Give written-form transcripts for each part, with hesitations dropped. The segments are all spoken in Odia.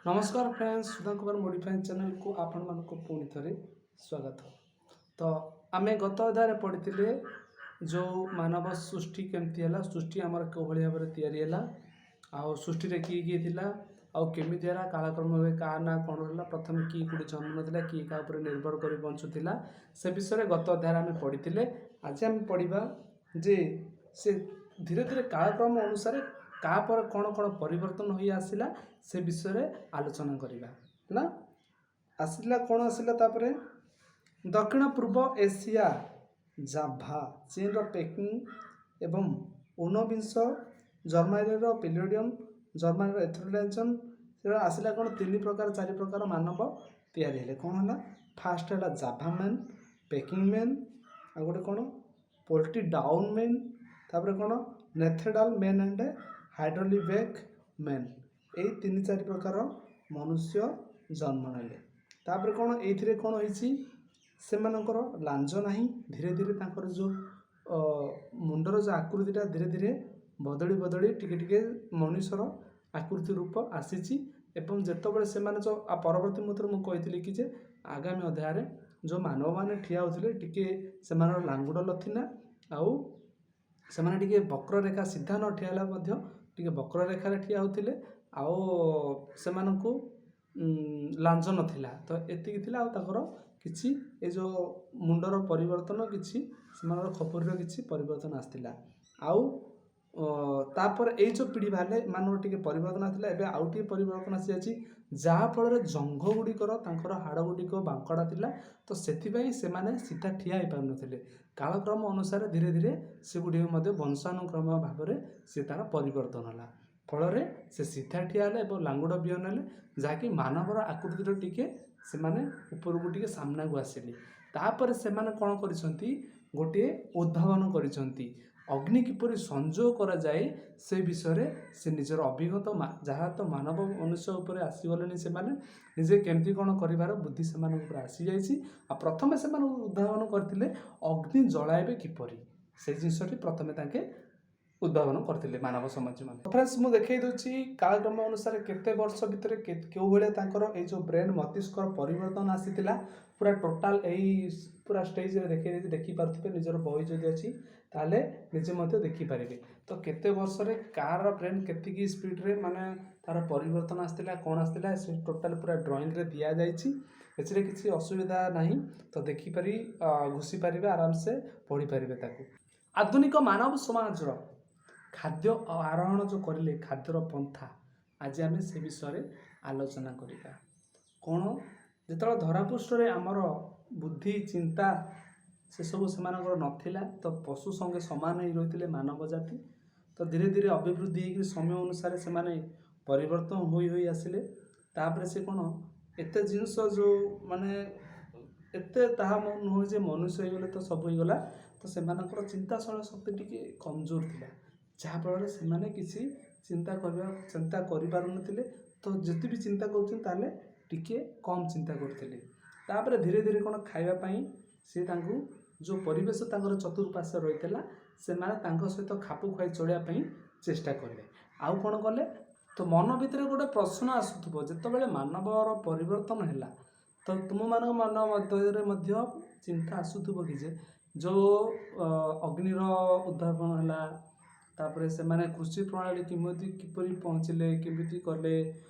ନମସ୍କାର ଫ୍ରେଣ୍ଡସ୍, ସୁଧାମ କୁମାର ମୋଡ଼ିଫାଇନ୍ ଚ୍ୟାନେଲକୁ ଆପଣମାନଙ୍କୁ ପୁଣି ଥରେ ସ୍ୱାଗତ। ତ ଆମେ ଗତ ଅଧ୍ୟାୟରେ ପଢ଼ିଥିଲେ ଯେଉଁ ମାନବ ସୃଷ୍ଟି କେମିତି ହେଲା, ସୃଷ୍ଟି ଆମର କେଉଁଭଳି ଭାବରେ ତିଆରି ହେଲା, ଆଉ ସୃଷ୍ଟିରେ କିଏ କିଏ ଥିଲା, ଆଉ କେମିତି ହେଲା, କାଳକ୍ରମ କାହା ନାଁ କ'ଣ ହେଲା, ପ୍ରଥମେ କିଏ କେଉଁଠି ଜନ୍ମ ନେଇଥିଲା, କିଏ କାହା ଉପରେ ନିର୍ଭର କରି ବଞ୍ଚୁଥିଲା, ସେ ବିଷୟରେ ଗତ ଅଧ୍ୟାୟରେ ଆମେ ପଢ଼ିଥିଲେ। ଆଜି ଆମେ ପଢ଼ିବା ଯେ ସେ ଧୀରେ ଧୀରେ କାଳକ୍ରମ ଅନୁସାରେ କାହା ପରେ କ'ଣ କ'ଣ ପରିବର୍ତ୍ତନ ହୋଇ ଆସିଲା, ସେ ବିଷୟରେ ଆଲୋଚନା କରିବା। ହେଲା, ଆସିଲା କ'ଣ ଆସିଲା? ତାପରେ ଦକ୍ଷିଣ ପୂର୍ବ ଏସିଆ, ଜାଭା, ଚୀନର ପେକିଂ ଏବଂ ଊନବିଂଶ ଜର୍ମାନୀର ପିଲୋଡ଼ିୟନ୍, ଜର୍ମାନୀର ଏଥ୍ରୋଲେଜନ୍। ସେଟା ଆସିଲା କ'ଣ? ତିନି ପ୍ରକାର, ଚାରି ପ୍ରକାର ମାନବ ତିଆରି ହେଲେ। କ'ଣ ହେଲା? ଫାଷ୍ଟ ହେଲା ଜାଭା ମ୍ୟାନ୍, ପେକିଂ ମ୍ୟାନ୍, ଆଉ ଗୋଟେ କ'ଣ ପୋଲ୍ଟି ଡାଉନ୍ ମ୍ୟାନ୍, ତାପରେ କ'ଣ ନେନ୍ଡରଥାଲ ମ୍ୟାନ୍ ଆଣ୍ଡ ହାଇଡେଲବର୍ଗ ମ୍ୟାନ୍। ଏଇ ତିନି ଚାରି ପ୍ରକାର ମନୁଷ୍ୟ ଜନ୍ମ ନେଲେ। ତାପରେ କ'ଣ ଏଇଥିରେ କ'ଣ ହେଇଛି? ସେମାନଙ୍କର ଲାଞ୍ଜ ନାହିଁ। ଧୀରେ ଧୀରେ ତାଙ୍କର ଯେଉଁ ମୁଣ୍ଡର ଯେଉଁ ଆକୃତିଟା ଧୀରେ ଧୀରେ ବଦଳି ବଦଳି ଟିକେ ଟିକେ ମଣିଷର ଆକୃତି ରୂପ ଆସିଛି। ଏବଂ ଯେତେବେଳେ ସେମାନେ ଯେଉଁ ପରବର୍ତ୍ତୀ ମୁହୂର୍ତ୍ତରେ ମୁଁ କହିଥିଲି କି ଯେ ଆଗାମୀ ଅଧ୍ୟାୟରେ ଯେଉଁ ମାନବମାନେ ଠିଆ ହେଉଥିଲେ, ଟିକେ ସେମାନଙ୍କର ଲାଙ୍ଗୁଡ଼ ନଥିଲା, ଆଉ ସେମାନେ ଟିକେ ବକ୍ରରେଖା ସିଧା ନ ଠିଆ ହେଲା ମଧ୍ୟ ଟିକେ ବକ୍ରରେଖାରେ ଠିଆ ହେଉଥିଲେ, ଆଉ ସେମାନଙ୍କୁ ଲାଞ୍ଜ ନଥିଲା। ତ ଏତିକି ଥିଲା। ଆଉ ତାଙ୍କର କିଛି ଏ ଯେଉଁ ମୁଣ୍ଡର ପରିବର୍ତ୍ତନ, କିଛି ସେମାନଙ୍କର ଖପୁରୀର କିଛି ପରିବର୍ତ୍ତନ ଆସିଥିଲା। ଆଉ ତାପରେ ଏଇ ଯେଉଁ ପିଢ଼ି ବାହାରିଲେ, ଏମାନଙ୍କର ଟିକେ ପରିବର୍ତ୍ତନ ଆସିଥିଲା। ଏବେ ଆଉ ଟିକେ ପରିବର୍ତ୍ତନ ଆସିଯାଇଛି, ଯାହାଫଳରେ ଜଙ୍ଘ ଗୁଡ଼ିକର ତାଙ୍କର ହାଡ଼ ଗୁଡ଼ିକ ବାଙ୍କଡ଼ା ଥିଲା। ତ ସେଥିପାଇଁ ସେମାନେ ସିଧା ଠିଆ ହେଇପାରୁନଥିଲେ। କାଳକ୍ରମ ଅନୁସାରେ ଧୀରେ ଧୀରେ ସେଗୁଡ଼ିକ ମଧ୍ୟ ବଂଶାନୁକ୍ରମ ଭାବରେ ସେ ତା'ର ପରିବର୍ତ୍ତନ ହେଲା। ଫଳରେ ସେ ସିଧା ଠିଆ ହେଲେ ଏବଂ ଲାଙ୍ଗୁଡ଼ ବିହନ ହେଲେ, ଯାହାକି ମାନବର ଆକୃତିର ଟିକେ ସେମାନେ ଉପରକୁ ଟିକେ ସାମ୍ନାକୁ ଆସିଲେ। ତାପରେ ସେମାନେ କ'ଣ କରିଛନ୍ତି? ଗୋଟିଏ ଉଦ୍ଭାବନ କରିଛନ୍ତି। ଅଗ୍ନି କିପରି ସଂଯୋଗ କରାଯାଏ, ସେ ବିଷୟରେ ସେ ନିଜର ଅଭିଜ୍ଞତା, ଯାହା ତ ମାନବ ମନୁଷ୍ୟ ଉପରେ ଆସିଗଲେଣି, ସେମାନେ ନିଜେ କେମିତି କ'ଣ କରିବାର ବୁଦ୍ଧି ସେମାନଙ୍କ ଉପରେ ଆସିଯାଇଛି। ଆଉ ପ୍ରଥମେ ସେମାନେ ଉଦ୍ଭାବନ କରିଥିଲେ ଅଗ୍ନି ଜଳାଇବେ କିପରି, ସେଇ ଜିନିଷଟି ପ୍ରଥମେ ତାଙ୍କେ ଉଦ୍ଭାବନ କରିଥିଲେ ମାନବ ସମାଜ ମାନେ। ଫ୍ରେଣ୍ଡସ୍, ମୁଁ ଦେଖେଇ ଦେଉଛି କାଳକ୍ରମ ଅନୁସାରେ କେତେ ବର୍ଷ ଭିତରେ କେଉଁ ଭଳିଆ ତାଙ୍କର ଏଇ ଯେଉଁ ବ୍ରେନ୍, ମସ୍ତିଷ୍କର ପରିବର୍ତ୍ତନ ଆସିଥିଲା। ପୁରା ଟୋଟାଲ ଏଇ ପୁରା ଷ୍ଟେଜରେ ଦେଖେଇ ଦେଇଛି। ଦେଖିପାରୁଥିବେ, ନିଜର ବହି ଯଦି ଅଛି ତାହେଲେ ନିଜେ ମଧ୍ୟ ଦେଖିପାରିବେ। ତ କେତେ ବର୍ଷରେ କାହାର ବ୍ରେନ୍ କେତିକି ସ୍ପିଡ଼ରେ ମାନେ ତାର ପରିବର୍ତ୍ତନ ଆସିଥିଲା, କ'ଣ ଆସିଥିଲା, ସେ ଟୋଟାଲ ପୁରା ଡ୍ରଇଂରେ ଦିଆଯାଇଛି। ଏଥିରେ କିଛି ଅସୁବିଧା ନାହିଁ। ତ ଦେଖିପାରି ଘୋଷି ପାରିବେ, ଆରାମସେ ପଢ଼ିପାରିବେ ତାକୁ। ଆଧୁନିକ ମାନବ ସମାଜର ଖାଦ୍ୟ ଆରୋହଣ ଯେଉଁ କରିଲେ, ଖାଦ୍ୟର ପନ୍ଥା, ଆଜି ଆମେ ସେ ବିଷୟରେ ଆଲୋଚନା କରିବା। କ'ଣ? ଯେତେବେଳେ ଧରାପୃଷ୍ଠରେ ଆମର ବୁଦ୍ଧି, ଚିନ୍ତା ସେସବୁ ସେମାନଙ୍କର ନଥିଲା, ତ ପଶୁ ସଙ୍ଗେ ସମାନ ହେଇ ରହିଥିଲେ ମାନବ ଜାତି। ତ ଧୀରେ ଧୀରେ ଅଭିବୃଦ୍ଧି ହେଇକି ସମୟ ଅନୁସାରେ ସେମାନେ ପରିବର୍ତ୍ତନ ହୋଇ ହୋଇ ଆସିଲେ। ତାପରେ ସେ କ'ଣ ଏତେ ଜିନିଷ ଯେଉଁ ମାନେ ଏତେ ତାହା ନୁହେଁ ଯେ ମନୁଷ୍ୟ ହେଇଗଲେ ତ ସବୁ ହେଇଗଲା। ତ ସେମାନଙ୍କର ଚିନ୍ତାଶୀଳ ଶକ୍ତି ଟିକେ କମଜୋର ଥିଲା, ଯାହାଫଳରେ ସେମାନେ କିଛି ଚିନ୍ତା କରିପାରୁନଥିଲେ। ତ ଯେତେ ବି ଚିନ୍ତା କରୁଛନ୍ତି, ତାହେଲେ ଟିକେ କମ୍ ଚିନ୍ତା କରୁଥିଲେ। ତାପରେ ଧୀରେ ଧୀରେ କ'ଣ ଖାଇବା ପାଇଁ ସେ ତାଙ୍କୁ ଯେଉଁ ପରିବେଶ ତାଙ୍କର ଚତୁଃପାର୍ଶ୍ୱ ରହିଥିଲା, ସେମାନେ ତାଙ୍କ ସହିତ ଖାପ ଖୁଆଇ ଚଳିବା ପାଇଁ ଚେଷ୍ଟା କଲେ। ଆଉ କ'ଣ କଲେ? ତ ମନ ଭିତରେ ଗୋଟେ ପ୍ରଶ୍ନ ଆସୁଥିବ, ଯେତେବେଳେ ମାନବର ପରିବର୍ତ୍ତନ ହେଲା, ତ ତୁମମାନଙ୍କ ମନ ମଧ୍ୟରେ ମଧ୍ୟ ଚିନ୍ତା ଆସୁଥିବ କି ଯେ ଯେଉଁ ଅଗ୍ନିର ଉଦ୍ଭାବନ ହେଲା, ତାପରେ ସେମାନେ କୃଷି ପ୍ରଣାଳୀ କେମିତି କିପରି ପହଞ୍ଚିଲେ, କେମିତି କଲେ,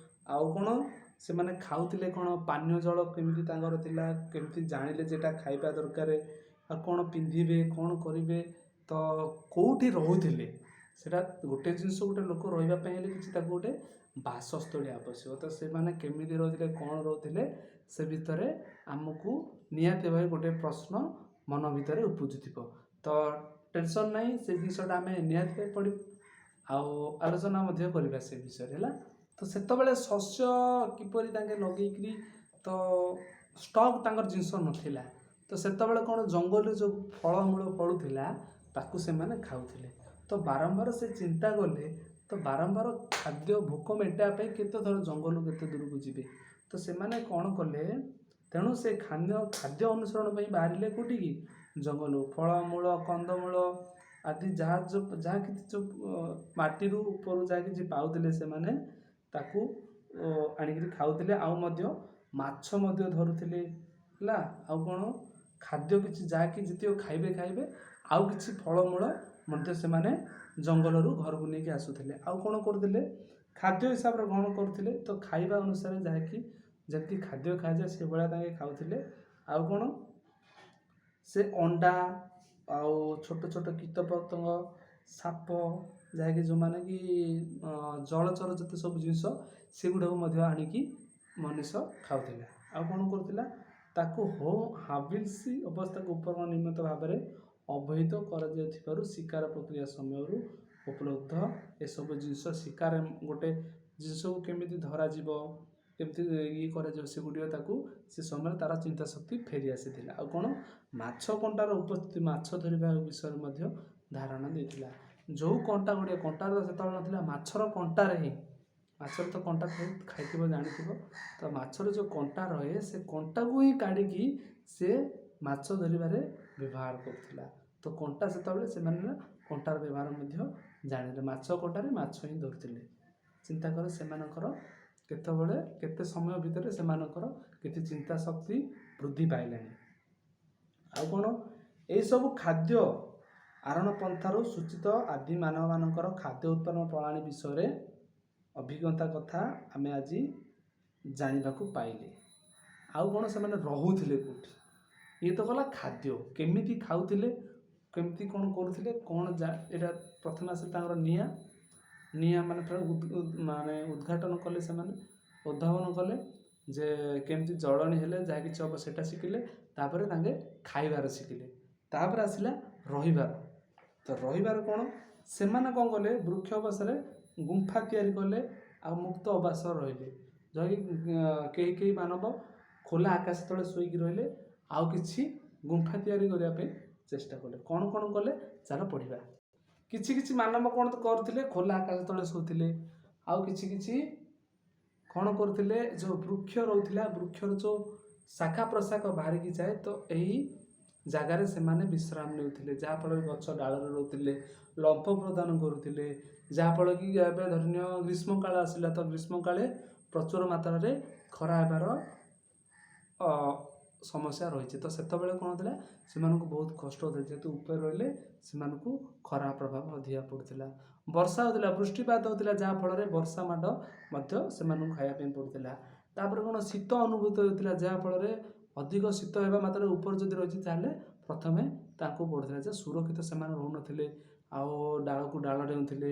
ଆଉ କ'ଣ ସେମାନେ ଖାଉଥିଲେ, କ'ଣ ପାନୀୟ ଜଳ କେମିତି ତାଙ୍କର ଥିଲା, କେମିତି ଜାଣିଲେ ଯେ ଏଇଟା ଖାଇବା ଦରକାର, ଆଉ କ'ଣ ପିନ୍ଧିବେ, କ'ଣ କରିବେ, ତ କେଉଁଠି ରହୁଥିଲେ? ସେଇଟା ଗୋଟେ ଜିନିଷ, ଗୋଟେ ଲୋକ ରହିବା ପାଇଁ ହେଲେ କିଛି ତାକୁ ଗୋଟେ ବାସସ୍ଥଳୀ ଆବଶ୍ୟକ। ତ ସେମାନେ କେମିତି ରହୁଥିଲେ, କ'ଣ ରହୁଥିଲେ, ସେ ଭିତରେ ଆମକୁ ନିହାତି ଭାବେ ଗୋଟେ ପ୍ରଶ୍ନ ମନ ଭିତରେ ଉପୁଜୁଥିବ। ତ ଟେନସନ୍ ନାହିଁ, ସେ ଜିନିଷଟା ଆମେ ନିହାତି ଭାବେ ପଢ଼ିବୁ ଆଉ ଆଲୋଚନା ମଧ୍ୟ କରିବା ସେ ବିଷୟରେ। ହେଲା, ତ ସେତେବେଳେ ଶସ୍ୟ କିପରି ତାଙ୍କେ ଲଗେଇକିରି, ତ ଷ୍ଟକ୍ ତାଙ୍କର ଜିନିଷ ନଥିଲା। ତ ସେତେବେଳେ କ'ଣ ଜଙ୍ଗଲରେ ଯେଉଁ ଫଳମୂଳ ଫଳୁଥିଲା, ତାକୁ ସେମାନେ ଖାଉଥିଲେ। ତ ବାରମ୍ବାର ସେ ଚିନ୍ତା କଲେ, ତ ବାରମ୍ବାର ଖାଦ୍ୟ ଭୋକ ମେଣ୍ଟାଇବା ପାଇଁ କେତେ ଥର ଜଙ୍ଗଲକୁ କେତେ ଦୂରକୁ ଯିବେ? ତ ସେମାନେ କ'ଣ କଲେ? ତେଣୁ ସେ ଖାଦ୍ୟ ଅନୁସରଣ ପାଇଁ ବାହାରିଲେ କେଉଁଠିକି? ଜଙ୍ଗଲକୁ। ଫଳମୂଳ, କନ୍ଦମୂଳ ଆଦି ଯାହା ଯେଉଁ ଯାହା କିଛି ଯେଉଁ ମାଟିରୁ ଉପରୁ ଯାହା କିଛି ପାଉଥିଲେ, ସେମାନେ ତାକୁ ଆଣିକିରି ଖାଉଥିଲେ। ଆଉ ମଧ୍ୟ ମାଛ ମଧ୍ୟ ଧରୁଥିଲେ, ହେଲା। ଆଉ କ'ଣ? ଖାଦ୍ୟ କିଛି ଯାହାକି ଯେତିକ ଖାଇବେ ଖାଇବେ, ଆଉ କିଛି ଫଳମୂଳ ମଧ୍ୟ ସେମାନେ ଜଙ୍ଗଲରୁ ଘରକୁ ନେଇକି ଆସୁଥିଲେ। ଆଉ କ'ଣ କରୁଥିଲେ? ଖାଦ୍ୟ ହିସାବରେ ଗ୍ରହଣ କରୁଥିଲେ। ତ ଖାଇବା ଅନୁସାରେ ଯାହାକି ଯେମିତି ଖାଦ୍ୟ ଖାଇଯାଏ, ସେଭଳିଆ ତାଙ୍କେ ଖାଉଥିଲେ। ଆଉ କ'ଣ? ସେ ଅଣ୍ଡା ଆଉ ଛୋଟ ଛୋଟ କୀଟପତଙ୍ଗ, ସାପ, ଯାହାକି ଯେଉଁମାନେ କି ଜଳଚର ଯେତେ ସବୁ ଜିନିଷ, ସେଗୁଡ଼ାକୁ ମଧ୍ୟ ଆଣିକି ମଣିଷ ଖାଉଥିଲା। ଆଉ କ'ଣ କରୁଥିଲା? ତାକୁ ହୋମୋ ହାବିଲିସ୍ ଅବସ୍ଥାକୁ ଉପକରଣ ନିୟମିତ ଭାବରେ ଅବହିତ କରାଯାଉଥିବାରୁ ଶିକାର ପ୍ରକ୍ରିୟା ସମୟରୁ ଉପଲବ୍ଧ ଏସବୁ ଜିନିଷ, ଶିକାର ଗୋଟେ ଜିନିଷକୁ କେମିତି ଧରାଯିବ, କେମିତି ଇଏ କରାଯିବ, ସେଗୁଡ଼ିକ ତାକୁ ସେ ସମୟରେ ତାର ଚିନ୍ତା ଶକ୍ତି ଫେରି ଆସିଥିଲା। ଆଉ କ'ଣ? ମାଛ କଣ୍ଟାର ଉପସ୍ଥିତି ମାଛ ଧରିବା ବିଷୟରେ ମଧ୍ୟ ଧାରଣା ଦେଇଥିଲା। ଯେଉଁ କଣ୍ଟା ଗୁଡ଼ିକ, କଣ୍ଟା ତ ସେତେବେଳେ ନଥିଲା, ମାଛର କଣ୍ଟାରେ ହିଁ, ମାଛର ତ କଣ୍ଟା ଥାଏ, ଖାଇଥିବ, ଜାଣିଥିବ। ତ ମାଛର ଯେଉଁ କଣ୍ଟା ରହେ, ସେ କଣ୍ଟାକୁ ହିଁ କାଢ଼ିକି ସେ ମାଛ ଧରିବାରେ ବ୍ୟବହାର କରୁଥିଲା। ତ କଣ୍ଟା ସେତେବେଳେ ସେମାନେ କଣ୍ଟାର ବ୍ୟବହାର ମଧ୍ୟ ଜାଣିଲେ। ମାଛ କଣ୍ଟାରେ ମାଛ ହିଁ ଧରୁଥିଲେ। ଚିନ୍ତା କର, ସେମାନଙ୍କର କେତେବେଳେ କେତେ ସମୟ ଭିତରେ ସେମାନଙ୍କର କେତେ ଚିନ୍ତା ଶକ୍ତି ବୃଦ୍ଧି ପାଇଲାଣି। ଆଉ କ'ଣ? ଏଇସବୁ ଖାଦ୍ୟ ଆହରଣ ପନ୍ଥାରୁ ସୂଚିତ ଆଦି ମାନବମାନଙ୍କର ଖାଦ୍ୟ ଉତ୍ପାଦନ ପ୍ରଣାଳୀ ବିଷୟରେ ଅଭିଜ୍ଞତା କଥା ଆମେ ଆଜି ଜାଣିବାକୁ ପାଇଲେ। ଆଉ କ'ଣ? ସେମାନେ ରହୁଥିଲେ କେଉଁଠି? ଇଏ ତ ଗଲା ଖାଦ୍ୟ କେମିତି ଖାଉଥିଲେ, କେମିତି କ'ଣ କରୁଥିଲେ, କ'ଣ ଏଇଟା ପ୍ରଥମେ ଆସିଲା ତାଙ୍କର ନିଆଁ। ନିଆଁ ମାନେ ମାନେ ଉଦ୍ଘାଟନ କଲେ ସେମାନେ, ଉଦ୍ଭାବନ କଲେ ଯେ କେମିତି ଜଳଣୀ ହେଲେ ଯାହା କିଛି ହେବ, ସେଇଟା ଶିଖିଲେ। ତାପରେ ତାଙ୍କେ ଖାଇବାର ଶିଖିଲେ। ତାପରେ ଆସିଲା ରହିବାର। ତ ରହିବାର କ'ଣ? ସେମାନେ କ'ଣ କଲେ? ବୃକ୍ଷ ଅବସ୍ଥାରେ ଗୁମ୍ଫା ତିଆରି କଲେ ଆଉ ମୁକ୍ତ ଆବାସ ରହିଲେ, ଯାହାକି କେହି କେହି ମାନବ ଖୋଲା ଆକାଶ ତଳେ ଶୋଇକି ରହିଲେ, ଆଉ କିଛି ଗୁମ୍ଫା ତିଆରି କରିବା ପାଇଁ ଚେଷ୍ଟା କଲେ। କ'ଣ କ'ଣ କଲେ, ଚାଲ ପଢ଼ିବା। କିଛି କିଛି ମାନବ କ'ଣ କରୁଥିଲେ? ଖୋଲା ଆକାଶ ତଳେ ଶୋଉଥିଲେ। ଆଉ କିଛି କିଛି କ'ଣ କରୁଥିଲେ? ଯେଉଁ ବୃକ୍ଷ ରହୁଥିଲା, ବୃକ୍ଷର ଯେଉଁ ଶାଖା ପ୍ରଶାଖା ବାହାରିକି ଯାଏ, ତ ଏହି ଜାଗାରେ ସେମାନେ ବିଶ୍ରାମ ନେଉଥିଲେ, ଯାହାଫଳରେ ଗଛ ଡାଳରେ ରହୁଥିଲେ, ଲମ୍ଫ ପ୍ରଦାନ କରୁଥିଲେ। ଯାହାଫଳରେ କି ଏବେ ଧରିନିଅ ଗ୍ରୀଷ୍ମ କାଳ ଆସିଲା, ତ ଗ୍ରୀଷ୍ମ କାଳେ ପ୍ରଚୁର ମାତ୍ରାରେ ଖରା ହେବାର ସମସ୍ୟା ରହିଛି। ତ ସେତେବେଳେ କ'ଣ ହେଉଥିଲା? ସେମାନଙ୍କୁ ବହୁତ କଷ୍ଟ ହେଉଥିଲା। ଯେହେତୁ ଉପରେ ରହିଲେ, ସେମାନଙ୍କୁ ଖରା ପ୍ରଭାବ ଅଧିକା ପଡ଼ୁଥିଲା। ବର୍ଷା ହେଉଥିଲା, ବୃଷ୍ଟିପାତ ହେଉଥିଲା, ଯାହାଫଳରେ ବର୍ଷା ମାଡ଼ ମଧ୍ୟ ସେମାନଙ୍କୁ ଖାଇବା ପାଇଁ ପଡ଼ୁଥିଲା। ତାପରେ କ'ଣ? ଶୀତ ଅନୁଭୂତ ହେଉଥିଲା, ଯାହାଫଳରେ ଅଧିକ ଶୀତ ହେବା ମାତ୍ରାରେ ଉପରେ ଯଦି ରହିଛି, ତାହେଲେ ପ୍ରଥମେ ତାଙ୍କୁ ପଡ଼ୁଥିଲା ଯେ ସୁରକ୍ଷିତ ସେମାନେ ରହୁନଥିଲେ। ଆଉ ଡାଳକୁ ଡାଳ ଡେଉଁଥିଲେ,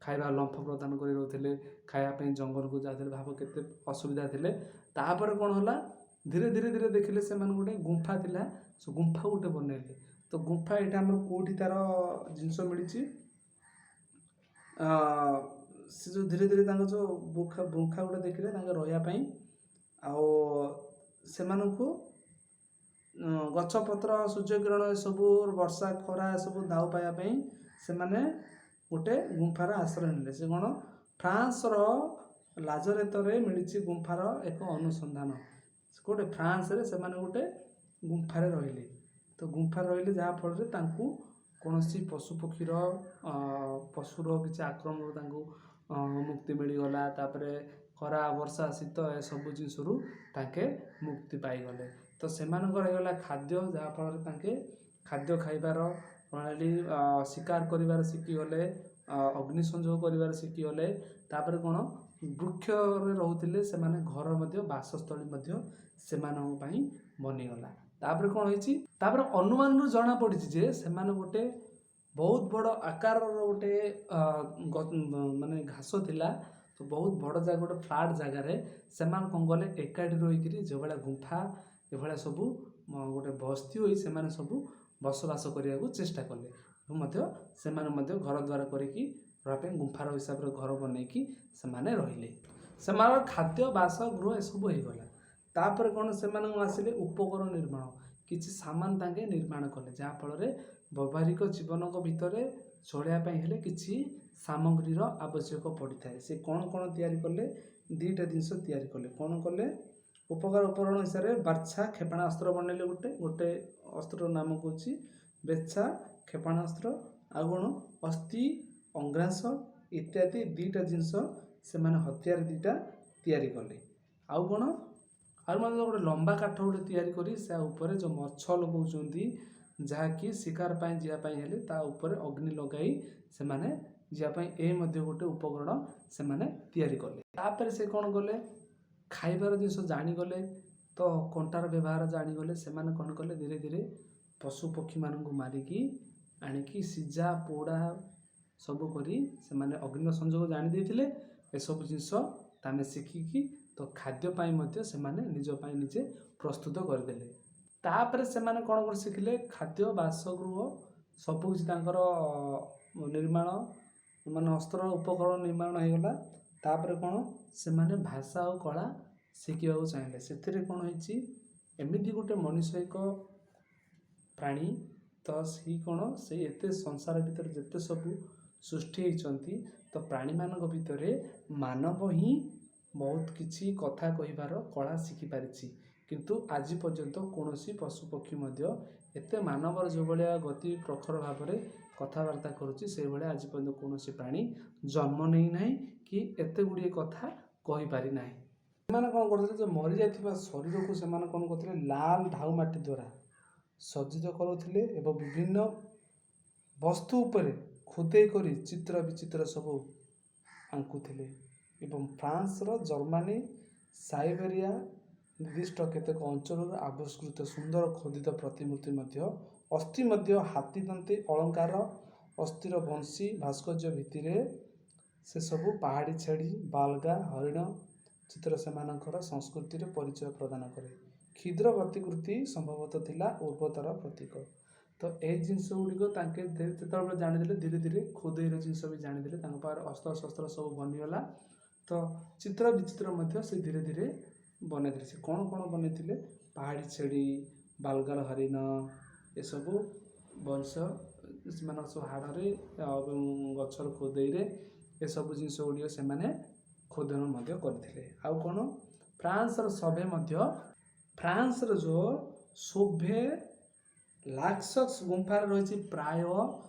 ଖାଇବା ଲମ୍ଫ ପ୍ରଦାନ କରି ରହୁଥିଲେ, ଖାଇବା ପାଇଁ ଜଙ୍ଗଲକୁ ଯାଉଥିଲେ। ଭାବ କେତେ ଅସୁବିଧା ଥିଲେ। ତାପରେ କ'ଣ ହେଲା? ଧୀରେ ଧୀରେ ଧୀରେ ଦେଖିଲେ ସେମାନେ ଗୋଟେ ଗୁମ୍ଫା ଥିଲା, ସେ ଗୁମ୍ଫା ଗୋଟେ ବନେଇଲେ। ତ ଗୁମ୍ଫା ଏଇଟା ଆମର କେଉଁଠି ତାର ଜିନିଷ ମିଳିଛି? ସେ ଯେଉଁ ଧୀରେ ଧୀରେ ତାଙ୍କ ଯେଉଁ ଗୁମ୍ଫା ଗୁମ୍ଫା ଗୋଟେ ଦେଖିଲେ ତାଙ୍କ ରହିବା ପାଇଁ। ଆଉ ସେମାନଙ୍କୁ ଗଛପତ୍ର, ସୂର୍ଯ୍ୟକିରଣ ଏସବୁ, ବର୍ଷା, ଖରା ଏସବୁ ଦାଉ ପାଇବା ପାଇଁ ସେମାନେ ଗୋଟେ ଗୁମ୍ଫାର ଆଶ୍ରୟ ନେଲେ। ସେ କ'ଣ? ଫ୍ରାନ୍ସର ଲାଜରେତରେ ମିଳିଛି ଗୁମ୍ଫାର ଏକ ଅନୁସନ୍ଧାନ। ଗୋଟେ ଫ୍ରାନ୍ସରେ ସେମାନେ ଗୋଟେ ଗୁମ୍ଫାରେ ରହିଲେ। ତ ଗୁମ୍ଫାରେ ରହିଲେ, ଯାହାଫଳରେ ତାଙ୍କୁ କୌଣସି ପଶୁପକ୍ଷୀର, ପଶୁର କିଛି ଆକ୍ରମଣରୁ ତାଙ୍କୁ ମୁକ୍ତି ମିଳିଗଲା। ତାପରେ ଖରା, ବର୍ଷା, ଶୀତ ଏସବୁ ଜିନିଷରୁ ତାଙ୍କେ ମୁକ୍ତି ପାଇଗଲେ। ତ ସେମାନଙ୍କର ହେଇଗଲା ଖାଦ୍ୟ, ଯାହାଫଳରେ ତାଙ୍କେ ଖାଦ୍ୟ ଖାଇବାର ପ୍ରଣାଳୀ, ଶିକାର କରିବାର ଶିଖିଗଲେ, ଅଗ୍ନି ସଂଯୋଗ କରିବାର ଶିଖିଗଲେ। ତାପରେ କ'ଣ? ବୃକ୍ଷରେ ରହୁଥିଲେ ସେମାନେ, ଘର ମଧ୍ୟ, ବାସସ୍ଥଳୀ ମଧ୍ୟ ସେମାନଙ୍କ ପାଇଁ ବନିଗଲା। ତାପରେ କ'ଣ ହେଇଛି? ତାପରେ ଅନୁମାନରୁ ଜଣା ପଡ଼ିଛି ଯେ ସେମାନେ ଗୋଟେ ବହୁତ ବଡ଼ ଆକାରର ଗୋଟେ ମାନେ ଘାସ ଥିଲା। ତ ବହୁତ ବଡ଼ ଜାଗା, ଗୋଟେ ଫ୍ଲାଟ୍ ଜାଗାରେ ସେମାନେ କ'ଣ କଲେ? ଏକାଠି ରହିକିରି ଯେଉଁଭଳିଆ ଗୁମ୍ଫା ଏଭଳିଆ ସବୁ ଗୋଟେ ବସ୍ତି ହୋଇ ସେମାନେ ସବୁ ବସବାସ କରିବାକୁ ଚେଷ୍ଟା କଲେ ଏବଂ ମଧ୍ୟ ସେମାନେ ମଧ୍ୟ ଘର ଦ୍ୱାର କରିକି ରହିବା ପାଇଁ ଗୁମ୍ଫାର ହିସାବରେ ଘର ବନେଇକି ସେମାନେ ରହିଲେ। ସେମାନଙ୍କର ଖାଦ୍ୟ, ବାସ ଗୃହ ଏସବୁ ହେଇଗଲା। ତାପରେ କ'ଣ? ସେମାନଙ୍କୁ ଆସିଲେ ଉପକରଣ ନିର୍ମାଣ। କିଛି ସାମାନ ତାଙ୍କେ ନିର୍ମାଣ କଲେ, ଯାହାଫଳରେ ବ୍ୟବହାରିକ ଜୀବନଙ୍କ ଭିତରେ ଚଳିବା ପାଇଁ ହେଲେ କିଛି ସାମଗ୍ରୀର ଆବଶ୍ୟକ ପଡ଼ିଥାଏ। ସେ କ'ଣ କ'ଣ ତିଆରି କଲେ? ଦୁଇଟା ଜିନିଷ ତିଆରି କଲେ। କ'ଣ କଲେ? ଉପକରଣ ହିସାବରେ ବାର୍ଛା କ୍ଷେପଣାସ୍ତ୍ର ବନେଇଲେ। ଗୋଟେ ଗୋଟେ ଅସ୍ତ୍ରର ନାମ କହୁଛି, ବେଛା କ୍ଷେପଣାସ୍ତ୍ର। ଆଉ କ'ଣ? ଅସ୍ଥି, ଅଙ୍ଗାସ ଇତ୍ୟାଦି ଦୁଇଟା ଜିନିଷ ସେମାନେ ହତିଆର ଦୁଇଟା ତିଆରି କଲେ। ତିଆରି କଲେ। ଆଉ କ'ଣ? ଆଉ ମଧ୍ୟ ଗୋଟେ ଲମ୍ବା କାଠ ଗୋଟେ ତିଆରି କରି ସେ ଉପରେ ଯେଉଁ ମଛ ଲଗାଉଛନ୍ତି, ଯାହାକି ଶିକାର ପାଇଁ ଯିବା ପାଇଁ ହେଲେ ତା ଉପରେ ଅଗ୍ନି ଲଗାଇ ସେମାନେ ଯିବା ପାଇଁ ଏ ମଧ୍ୟ ଗୋଟେ ଉପକରଣ ସେମାନେ ତିଆରି କଲେ। ତାପରେ ସେ କ'ଣ କଲେ? ଖାଇବାର ଜିନିଷ ଜାଣିଗଲେ ତ କଣ୍ଟାର ବ୍ୟବହାର ଜାଣିଗଲେ। ସେମାନେ କ'ଣ କଲେ? ଧୀରେ ଧୀରେ ପଶୁ ପକ୍ଷୀମାନଙ୍କୁ ମାରିକି ଆଣିକି ସିଝା ପୋଡ଼ା ସବୁ କରି ସେମାନେ ଅଗ୍ନିର ସଂଯୋଗ ଜାଣି ଦେଇଥିଲେ। ଏସବୁ ଜିନିଷ ତାମେ ଶିଖିକି ତ ଖାଦ୍ୟ ପାଇଁ ମଧ୍ୟ ସେମାନେ ନିଜ ପାଇଁ ନିଜେ ପ୍ରସ୍ତୁତ କରିଦେଲେ। ତାପରେ ସେମାନେ କ'ଣ କ'ଣ ଶିଖିଲେ? ଖାଦ୍ୟ, ବାସଗୃହ ସବୁ କିଛି ତାଙ୍କର ନିର୍ମାଣ, ମାନେ ଅସ୍ତ୍ର ଉପକରଣ ନିର୍ମାଣ ହେଇଗଲା। ତାପରେ କ'ଣ? ସେମାନେ ଭାଷା ଆଉ କଳା ଶିଖିବାକୁ ଚାହିଁଲେ। ସେଥିରେ କ'ଣ ହେଇଛି? ଏମିତି ଗୋଟେ ମଣିଷ ଏକ ପ୍ରାଣୀ ତ ସେଇ କ'ଣ ସେଇ ଏତେ ସଂସାର ଭିତରେ ଯେତେ ସବୁ ସୃଷ୍ଟି ହେଇଛନ୍ତି, ତ ପ୍ରାଣୀମାନଙ୍କ ଭିତରେ ମାନବ ହିଁ ବହୁତ କିଛି କଥା କହିବାର କଳା ଶିଖିପାରିଛି। କିନ୍ତୁ ଆଜି ପର୍ଯ୍ୟନ୍ତ କୌଣସି ପଶୁପକ୍ଷୀ ମଧ୍ୟ ଏତେ ମାନବର ଯେଉଁଭଳିଆ ଗତି ପ୍ରଖର ଭାବରେ କଥାବାର୍ତ୍ତା କରୁଛି, ସେଇଭଳିଆ ଆଜି ପର୍ଯ୍ୟନ୍ତ କୌଣସି ପ୍ରାଣୀ ଜନ୍ମ ନେଇନାହିଁ କି ଏତେ ଗୁଡ଼ିଏ କଥା କହିପାରି ନାହିଁ। ସେମାନେ କ'ଣ କରୁଥିଲେ? ଯେ ମରିଯାଇଥିବା ଶରୀରକୁ ସେମାନେ କ'ଣ କରୁଥିଲେ? ଲାଲ ଢାଉ ମାଟି ଦ୍ୱାରା ସଜ୍ଜିତ କରୁଥିଲେ ଏବଂ ବିଭିନ୍ନ ବସ୍ତୁ ଉପରେ ଖୋଦେଇ କରି ଚିତ୍ର ବିଚିତ୍ର ସବୁ ଆଙ୍କୁଥିଲେ। ଏବଂ ଫ୍ରାନ୍ସର, ଜର୍ମାନୀ, ସାଇବେରିଆ ନିର୍ଦ୍ଦିଷ୍ଟ କେତେକ ଅଞ୍ଚଳରୁ ଆବିଷ୍କୃତ ସୁନ୍ଦର ଖୋଦିତ ପ୍ରତିମୂର୍ତ୍ତି ମଧ୍ୟ, ଅସ୍ଥି ମଧ୍ୟ, ହାତୀ ଦନ୍ତି ଅଳଙ୍କାର, ଅସ୍ଥିର ବଂଶୀ, ଭାସ୍କର୍ଯ୍ୟ ଭିତ୍ତିରେ ସେସବୁ ପାହାଡ଼ି ଛେଳି, ବାଲଗା ହରିଣ ଚିତ୍ର ସେମାନଙ୍କର ସଂସ୍କୃତିର ପରିଚୟ ପ୍ରଦାନ କରେ। କ୍ଷୁଦ୍ର ପ୍ରତିକୃତି ସମ୍ଭବତଃ ଥିଲା ଉର୍ବରତାର ପ୍ରତୀକ। ତ ଏଇ ଜିନିଷ ଗୁଡ଼ିକ ତାଙ୍କେ ଯେତେବେଳେ ଜାଣିଦେଲେ, ଧୀରେ ଧୀରେ ଖୋଦେଇର ଜିନିଷ ବି ଜାଣିଦେଲେ, ତାଙ୍କ ପାଖରେ ଅସ୍ତ୍ର ଶସ୍ତ୍ର ସବୁ ବନିଗଲା। ତ ଚିତ୍ର ବିଚିତ୍ର ମଧ୍ୟ ସେ ଧୀରେ ଧୀରେ ବନେଇଥିଲେ। ସେ କ'ଣ କ'ଣ ବନେଇଥିଲେ? ପାହାଡ଼ି ଛେଳି, ବାଲଗାର ହରିଣ, ଏସବୁ ବଂଶ ସେମାନଙ୍କ ସବୁ ହାଡ଼ରେ ଏବଂ ଗଛର ଖୋଦେଇରେ ଏସବୁ ଜିନିଷ ଗୁଡ଼ିକ ସେମାନେ ଖୋଦନ ମଧ୍ୟ କରିଥିଲେ। ଆଉ କ'ଣ? ଫ୍ରାନ୍ସର ସଭେ ମଧ୍ୟ, ଫ୍ରାନ୍ସର ଯେଉଁ ସୋଭେ ଲାକ୍ସକ୍ସ ଗୁମ୍ଫାରେ ରହିଛି ପ୍ରାୟ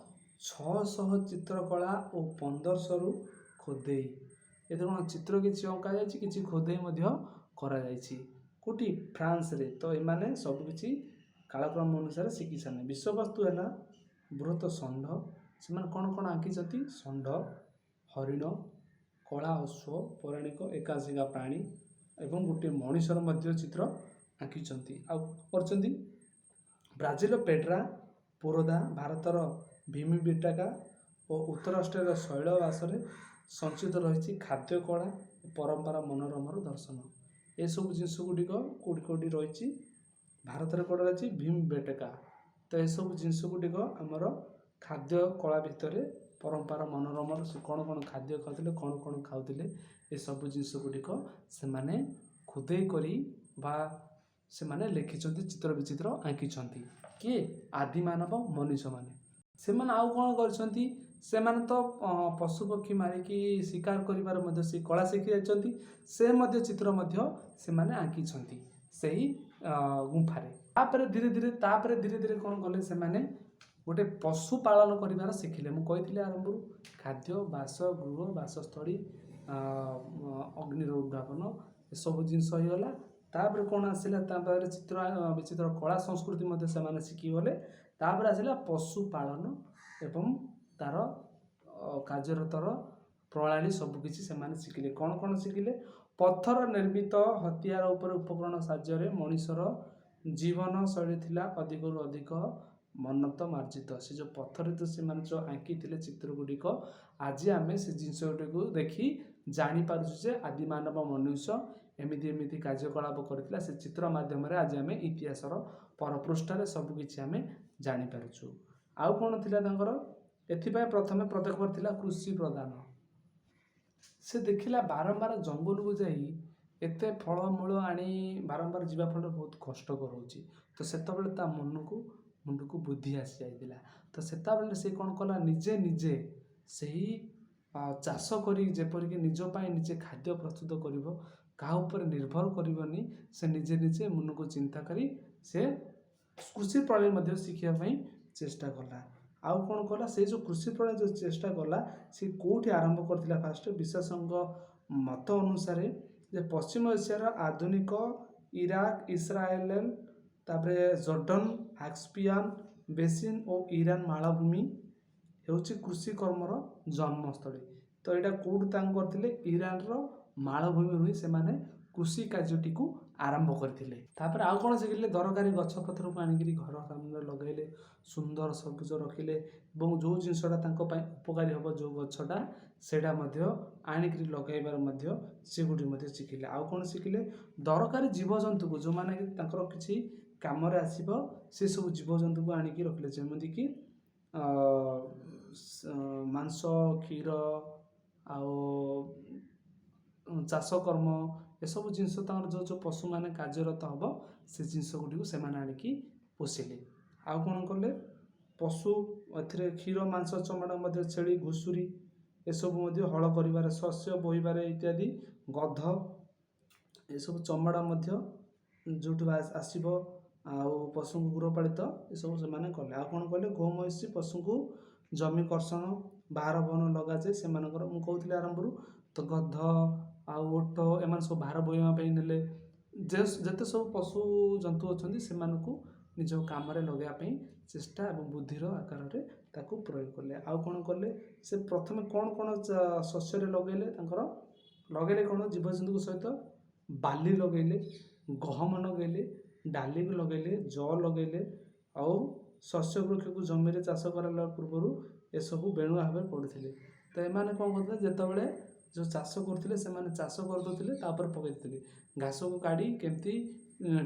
600 ଚିତ୍ରକଳା ଓ 1500ରୁ ଖୋଦେଇ। ଏଥିରେ କ'ଣ ଚିତ୍ର କିଛି ଅଙ୍କା ଯାଇଛି, କିଛି ଖୋଦେଇ ମଧ୍ୟ କରାଯାଇଛି। କେଉଁଠି? ଫ୍ରାନ୍ସରେ। ତ ଏମାନେ ସବୁକିଛି କାଳକ୍ରମ ଅନୁସାରେ ଶିଖି ସାରିଲେ। ବିଷୟବସ୍ତୁ ହେଲା ବୃହତ ଷଣ୍ଢ। ସେମାନେ କ'ଣ କ'ଣ ଆଙ୍କିଛନ୍ତି? ଷଣ୍ଢ, ହରିଣ, କଳା ଅଶ୍ୱ, ପୌରାଣିକ ଏକାଶିଙ୍ଗା ପ୍ରାଣୀ ଏବଂ ଗୋଟିଏ ମଣିଷର ମଧ୍ୟ ଚିତ୍ର ଆଙ୍କିଛନ୍ତି ଆଉ କରିଛନ୍ତି। ବ୍ରାଜିଲର ପେଡ୍ରା ପୋରଦା, ଭାରତର ଭୀମବେଟକା ଓ ଉତ୍ତର ଅଷ୍ଟ୍ରେଲିଆର ଶୈଳବାସରେ ସଞ୍ଚିତ ରହିଛି ଖାଦ୍ୟ କଳା ଓ ପରମ୍ପରା ମନୋରମର ଦର୍ଶନ। ଏସବୁ ଜିନିଷ ଗୁଡ଼ିକ କେଉଁଠି କେଉଁଠି ରହିଛି? ଭାରତରେ କୁଆଡ଼େ ରହିଛି? ଭୀମବେଟକା। ତ ଏସବୁ ଜିନିଷ ଗୁଡ଼ିକ ଆମର ଖାଦ୍ୟ କଳା ଭିତରେ ପରମ୍ପରା ମନୋରମର, ସେ କ'ଣ କ'ଣ ଖାଦ୍ୟ ଖାଉଥିଲେ, କ'ଣ କ'ଣ ଖାଉଥିଲେ, ଏସବୁ ଜିନିଷ ଗୁଡ଼ିକ ସେମାନେ ଖୋଦେଇ କରି ବା ସେମାନେ ଲେଖିଛନ୍ତି, ଚିତ୍ର ବିଚିତ୍ର ଆଙ୍କିଛନ୍ତି। କିଏ? ଆଦିମାନବ ମନୁଷ୍ୟମାନେ। ସେମାନେ ଆଉ କ'ଣ କରିଛନ୍ତି? ସେମାନେ ତ ପଶୁପକ୍ଷୀ ମାରିକି ଶିକାର କରିବାର ମଧ୍ୟ ସେ କଳା ଶିଖି ଯାଇଛନ୍ତି। ସେ ମଧ୍ୟ ଚିତ୍ର ମଧ୍ୟ ସେମାନେ ଆଙ୍କିଛନ୍ତି ସେହି ଗୁମ୍ଫାରେ। ତାପରେ ଧୀରେ ଧୀରେ କ'ଣ କଲେ? ସେମାନେ ଗୋଟେ ପଶୁ ପାଳନ କରିବାର ଶିଖିଲେ। ମୁଁ କହିଥିଲି ଆରମ୍ଭରୁ, ଖାଦ୍ୟ, ବାସ ଗୃହ, ବାସସ୍ଥଳୀ, ଅଗ୍ନିର ଉଦ୍ଭାବନ, ଏସବୁ ଜିନିଷ ହେଇଗଲା। ତାପରେ କ'ଣ ଆସିଲା? ତାପରେ ଚିତ୍ର ବିଚିତ୍ର କଳା ସଂସ୍କୃତି ମଧ୍ୟ ସେମାନେ ଶିଖିଗଲେ। ତାପରେ ଆସିଲା ପଶୁପାଳନ ଏବଂ ତାର କାର୍ଯ୍ୟରତର ପ୍ରଣାଳୀ ସବୁକିଛି ସେମାନେ ଶିଖିଲେ। କ'ଣ କ'ଣ ଶିଖିଲେ? ପଥର ନିର୍ମିତ ହତିଆର ଉପରେ ଉପକରଣ ସାହାଯ୍ୟରେ ମଣିଷର ଜୀବନ ଶୈଳୀ ଥିଲା ଅଧିକରୁ ଅଧିକ ମନ୍ନତ ମାର୍ଜିତ। ସେ ଯେଉଁ ପଥରରେ ଯେଉଁ ସେମାନେ ଯେଉଁ ଆଙ୍କିଥିଲେ ଚିତ୍ର ଗୁଡ଼ିକ, ଆଜି ଆମେ ସେ ଜିନିଷ ଗୁଡ଼ିକୁ ଦେଖି ଜାଣିପାରୁଛୁ ଯେ ଆଦିମାନବ ମନୁଷ୍ୟ ଏମିତି ଏମିତି କାର୍ଯ୍ୟକଳାପ କରିଥିଲା। ସେ ଚିତ୍ର ମାଧ୍ୟମରେ ଆଜି ଆମେ ଇତିହାସର ପରପୃଷ୍ଠାରେ ସବୁକିଛି ଆମେ ଜାଣିପାରୁଛୁ। ଆଉ କ'ଣ ଥିଲା ତାଙ୍କର? ଏଥିପାଇଁ ପ୍ରଥମେ ପଦକ୍ଷେପ ଥିଲା କୃଷି ପ୍ରଦାନ। ସେ ଦେଖିଲା ବାରମ୍ବାର ଜଙ୍ଗଲକୁ ଯାଇ ଏତେ ଫଳମୂଳ ଆଣି ବାରମ୍ବାର ଯିବା ଫଳରେ ବହୁତ କଷ୍ଟକର ହେଉଛି। ତ ସେତେବେଳେ ତା ମନକୁ ମୁଣ୍ଡକୁ ବୁଦ୍ଧି ଆସିଯାଇଥିଲା। ତ ସେତେବେଳେ ସେ କ'ଣ କଲା? ନିଜେ ନିଜେ ସେହି ଚାଷ କରି ଯେପରିକି ନିଜ ପାଇଁ ନିଜେ ଖାଦ୍ୟ ପ୍ରସ୍ତୁତ କରିବ, କାହା ଉପରେ ନିର୍ଭର କରିବନି, ସେ ନିଜେ ନିଜେ ମନକୁ ଚିନ୍ତା କରି ସେ କୃଷି ପ୍ରଣାଳୀ ମଧ୍ୟ ଶିଖିବା ପାଇଁ ଚେଷ୍ଟା କଲା। ଆଉ କ'ଣ କଲା? ସେ ଯେଉଁ କୃଷି ପ୍ରଣାଳୀ ଯେଉଁ ଚେଷ୍ଟା କଲା, ସେ କେଉଁଠି ଆରମ୍ଭ କରିଥିଲା? ଫାଷ୍ଟ ବିଶ୍ୱାସଙ୍କ ମତ ଅନୁସାରେ ଯେ ପଶ୍ଚିମ ଏସିଆର ଆଧୁନିକ ଇରାକ, ଇସ୍ରାଏଲ, ତାପରେ ଜର୍ଡନ, କାସ୍ପିଆନ ବେସିନ୍ ଓ ଇରାନ ମାଳଭୂମି ହେଉଛି କୃଷି କର୍ମର ଜନ୍ମସ୍ଥଳୀ। ତ ଏଇଟା କେଉଁଠୁ ତାଙ୍କୁ କରିଥିଲେ? ଇରାନର ମାଳଭୂମିରୁ ହିଁ ସେମାନେ କୃଷି କାର୍ଯ୍ୟଟିକୁ ଆରମ୍ଭ କରିଥିଲେ। ତାପରେ ଆଉ କ'ଣ ଶିଖିଲେ? ଦରକାରୀ ଗଛପତ୍ରକୁ ଆଣିକିରି ଘର ସାମ୍ନାରେ ଲଗାଇଲେ, ସୁନ୍ଦର ସବୁଜ ରଖିଲେ ଏବଂ ଯେଉଁ ଜିନିଷଟା ତାଙ୍କ ପାଇଁ ଉପକାରୀ ହେବ, ଯେଉଁ ଗଛଟା, ସେଇଟା ମଧ୍ୟ ଆଣିକିରି ଲଗାଇବାର ମଧ୍ୟ ସେଗୁଡ଼ିକ ମଧ୍ୟ ଶିଖିଲେ। ଆଉ କ'ଣ ଶିଖିଲେ? ଦରକାରୀ ଜୀବଜନ୍ତୁକୁ, ଯେଉଁମାନେ କି ତାଙ୍କର କିଛି କାମରେ ଆସିବ, ସେସବୁ ଜୀବଜନ୍ତୁକୁ ଆଣିକି ରଖିଲେ, ଯେମିତିକି ମାଂସ, କ୍ଷୀର ଆଉ ଚାଷ କର୍ମ, ଏସବୁ ଜିନିଷ ତାଙ୍କର ଯେଉଁ ଯେଉଁ ପଶୁମାନେ କାର୍ଯ୍ୟରତ ହେବ, ସେ ଜିନିଷ ଗୁଡ଼ିକୁ ସେମାନେ ଆଣିକି ପୋଷିଲେ। ଆଉ କ'ଣ କଲେ? ପଶୁ ଏଥିରେ କ୍ଷୀର, ମାଂସ, ଚମଡ଼ା ମଧ୍ୟ, ଛେଳି, ଘୁଷୁରୀ ଏସବୁ ମଧ୍ୟ ହଳ କରିବାରେ, ଶସ୍ୟ ବୋହିବାରେ ଇତ୍ୟାଦି, ଗଧ ଏସବୁ ଚମଡ଼ା ମଧ୍ୟ ଯେଉଁଠୁ ଆସିବ ଆଉ ପଶୁଙ୍କୁ ଗୃହପାଳିତ ଏସବୁ ସେମାନେ କଲେ। ଆଉ କ'ଣ କଲେ? ଗୋ, ମହିଷୀ ପଶୁଙ୍କୁ ଜମି କର୍ଷଣ, ଭାର ବହନ ଲଗାଯାଏ ସେମାନଙ୍କର। ମୁଁ କହୁଥିଲି ଆରମ୍ଭରୁ ତ, ଗଧ ଆଉ ଓଟ ଏମାନେ ସବୁ ଭାର ବୋହିବା ପାଇଁ ନେଲେ। ଯେତେ ସବୁ ପଶୁ ଜନ୍ତୁ ଅଛନ୍ତି, ସେମାନଙ୍କୁ ନିଜ କାମରେ ଲଗାଇବା ପାଇଁ ଚେଷ୍ଟା ଏବଂ ବୁଦ୍ଧିର ଆକାରରେ ତାକୁ ପ୍ରୟୋଗ କଲେ। ଆଉ କ'ଣ କଲେ ସେ? ପ୍ରଥମେ କ'ଣ କ'ଣ ଶସ୍ୟରେ ଲଗେଇଲେ? ତାଙ୍କର ଲଗେଇଲେ କ'ଣ? ଜୀବଜନ୍ତୁଙ୍କ ସହିତ ବାଲି ଲଗେଇଲେ, ଗହମ ଲଗେଇଲେ, ଡାଲି ଲଗେଇଲେ, ଜଅ ଲଗେଇଲେ। ଆଉ ଶସ୍ୟ ବୃକ୍ଷକୁ ଜମିରେ ଚାଷ କରାଗଲା ପୂର୍ବରୁ ଏସବୁ ବେଣୁଆ ଭାବେ ପଡ଼ୁଥିଲେ। ତ ଏମାନେ କ'ଣ କରୁଥିଲେ? ଯେତେବେଳେ ଯେଉଁ ଚାଷ କରୁଥିଲେ, ସେମାନେ ଚାଷ କରିଦେଉଥିଲେ, ତାପରେ ପକାଇ ଦେଉଥିଲେ। ଘାସକୁ କାଢ଼ି କେମିତି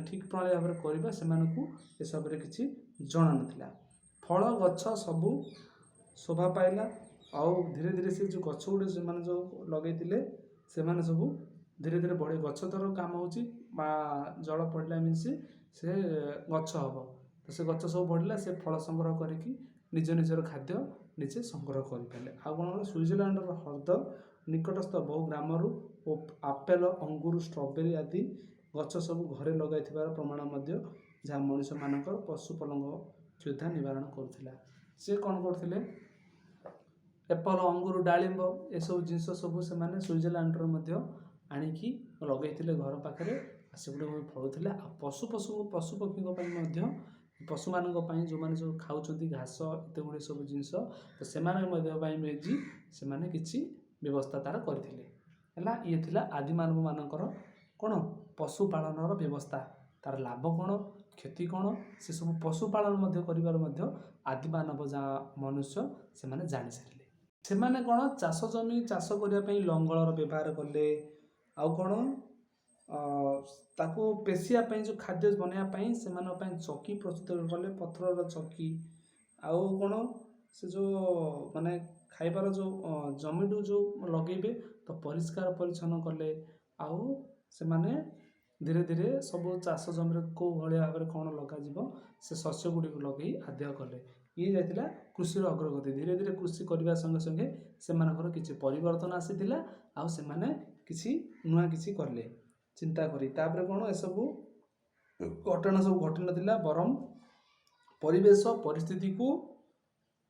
ଠିକ୍ ପ୍ରଣାଳୀ ଭାବରେ କରିବା, ସେମାନଙ୍କୁ ଏସବୁରେ କିଛି ଜଣା ନଥିଲା। ଫଳ ଗଛ ସବୁ ଶୋଭା ପାଇଲା। ଆଉ ଧୀରେ ଧୀରେ ସେ ଯେଉଁ ଗଛ ଗୁଡ଼ିକ ସେମାନେ ଯେଉଁ ଲଗେଇଥିଲେ, ସେମାନେ ସବୁ ଧୀରେ ଧୀରେ ବଢ଼େ। ଗଛ ତାର କାମ ହେଉଛି ବା ଜଳ ପଡ଼ିଲା ମିନ୍ସ ସେ ଗଛ ହେବ। ତ ସେ ଗଛ ସବୁ ବଢ଼ିଲା, ସେ ଫଳ ସଂଗ୍ରହ କରିକି ନିଜ ନିଜର ଖାଦ୍ୟ ନିଜେ ସଂଗ୍ରହ କରିପାରିଲେ। ଆଉ କ'ଣ ହେଲା? ସୁଇଜରଲ୍ୟାଣ୍ଡର ହ୍ରଦ ନିକଟସ୍ଥ ବହୁ ଗ୍ରାମରୁ ଓ ଆପେଲ, ଅଙ୍ଗୁର, ଷ୍ଟ୍ରବେରୀ ଆଦି ଗଛ ସବୁ ଘରେ ଲଗାଇଥିବାର ପ୍ରମାଣ ମଧ୍ୟ, ଯାହା ମଣିଷମାନଙ୍କର ପଶୁପଲଙ୍କ କ୍ଷୁଧା ନିବାରଣ କରୁଥିଲା। ସେ କ'ଣ କରୁଥିଲେ? ଏପଲ, ଅଙ୍ଗୁର, ଡାଳିମ୍ବ ଏସବୁ ଜିନିଷ ସବୁ ସେମାନେ ସୁଇଜରଲ୍ୟାଣ୍ଡରୁ ମଧ୍ୟ ଆଣିକି ଲଗେଇଥିଲେ ଘର ପାଖରେ। ଆଉ ସେଗୁଡ଼ିକ ଫଳୁଥିଲା। ଆଉ ପଶୁ ପକ୍ଷୀଙ୍କ ପାଇଁ ମଧ୍ୟ, ପଶୁମାନଙ୍କ ପାଇଁ, ଯେଉଁମାନେ ସବୁ ଖାଉଛନ୍ତି ଘାସ, ଏତେ ଗୁଡ଼ିଏ ସବୁ ଜିନିଷ, ତ ସେମାନଙ୍କ ମଧ୍ୟ ପାଇଁ ବି ସେମାନେ କିଛି ବ୍ୟବସ୍ଥା ତାର କରିଥିଲେ। ହେଲା, ଇଏ ଥିଲା ଆଦିମାନବମାନଙ୍କର କ'ଣ ପଶୁପାଳନର ବ୍ୟବସ୍ଥା, ତାର ଲାଭ କ'ଣ, କ୍ଷତି କ'ଣ। ସେସବୁ ପଶୁପାଳନ ମଧ୍ୟ କରିବାର ମଧ୍ୟ ଆଦିମାନବ ଯାହା ମନୁଷ୍ୟ ସେମାନେ ଜାଣିସାରିଲେ। ସେମାନେ କ'ଣ ଚାଷ ଜମି ଚାଷ କରିବା ପାଇଁ ଲଙ୍ଗଳର ବ୍ୟବହାର କଲେ। ଆଉ କ'ଣ ତାକୁ ପେଷିବା ପାଇଁ, ଯେଉଁ ଖାଦ୍ୟ ବନେଇବା ପାଇଁ ସେମାନଙ୍କ ପାଇଁ ଚକି ପ୍ରସ୍ତୁତ କଲେ, ପଥରର ଚକି। ଆଉ କ'ଣ ସେ ଯେଉଁ ମାନେ ଖାଇବାର ଯେଉଁ ଜମିଠୁ ଯେଉଁ ଲଗେଇବେ, ତ ପରିଷ୍କାର ପରିଚ୍ଛନ୍ନ କଲେ। ଆଉ ସେମାନେ ଧୀରେ ଧୀରେ ସବୁ ଚାଷ ଜମିରେ କେଉଁ ଭଳିଆ ଭାବରେ କ'ଣ ଲଗାଯିବ, ସେ ଶସ୍ୟ ଗୁଡ଼ିକୁ ଲଗେଇ ଆଦାୟ କଲେ। ଇଏ ଯାଇଥିଲା କୃଷିର ଅଗ୍ରଗତି। ଧୀରେ ଧୀରେ କୃଷି କରିବା ସଙ୍ଗେ ସଙ୍ଗେ ସେମାନଙ୍କର କିଛି ପରିବର୍ତ୍ତନ ଆସିଥିଲା ଆଉ ସେମାନେ କିଛି ନୂଆ କିଛି କଲେ ଚିନ୍ତା କରି। ତାପରେ କ'ଣ ଏସବୁ ଘଟଣା ସବୁ ଘଟିନଥିଲା, ବରଂ ପରିବେଶ ପରିସ୍ଥିତିକୁ